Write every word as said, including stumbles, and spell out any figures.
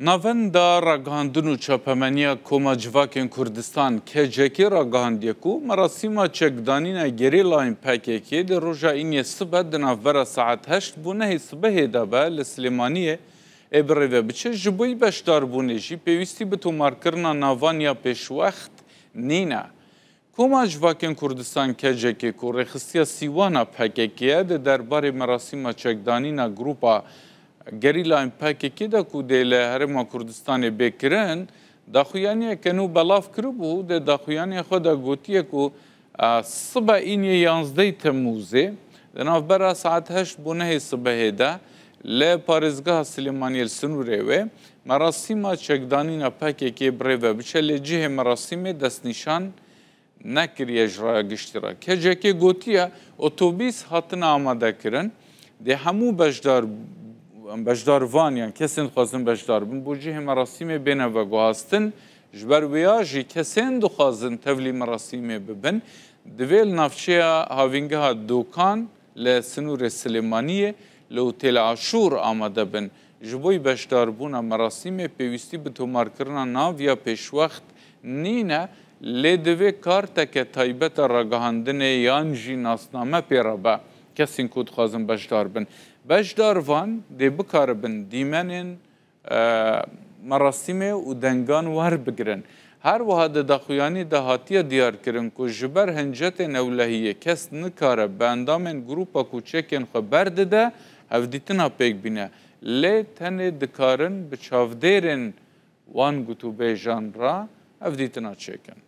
Navenda Ragihandin û Çapemeniya Koma Civakên Kurdistan, K C K, ragihandiye ku merasîma çekdanîna gerîlayên P K K di roja îniyê sibe di navbera saet heşt bû nehê sibehê de be li Silêmaniyê ê bi rê ve biçe, ji bo beşdarbûnê jî pêwîstî bi tomarkirina navan ya pêşwext nîne. Koma Civakên Kurdistan, K C K, ku rêxistiya sîwana P K K ye, di derbarê merasîma çekdanîna grupa gerîlayên P K K de ku dê li Herêma Kurdistanê bê kirin, daxuyaniyeke nû belav kiribû. Di daxuyaniya xwe de gotiye ku, e, sibe îniyê yanzdehê Temmûzê di navbera saet heşt bû nehê sibehê de li parêzgeha Silêmaniyê li sinûrê wê merasîma çekdanîna P K K bi rê ve biçe, lê cihê merasîmê destnîşan nekiriye ji raya giştî re. K C K gotiye, otobîs hatine amadekirin, dê hemû beşdar, beşdarvan yan kesên dixwazin beşdar bin, bo cihê merasîmê bêne veguhastin. Ji ber wêya jî kesên dixwazin tevlî merasîmê bibin, divê li navçeya havîngeha Dokan li sinûrê Silêmaniyê li Otêla Aşûr amade bin. Ji bo beşdarbûna merasîmê pêwîstî bi tomarkirina nav ya pêşwext nîne, lê divê karteke taybet a ragihandinê yan jî nasname pê re be kesên ku dixwazin beşdar bin. Beşdarvan dê bikaribin dîmenên, e, merasîmê û dengan werbigirin. Her wiha di daxuyanî de hatiye diyarkirin ku ji ber hincetên ewlehiyê kes nikare bi endamên grupa ku çekên xwe berdide hevdîtina pêk bîne, lê tenê dikarin bi çavdêrên wan gotûbêjan re hevdîtina çêkin.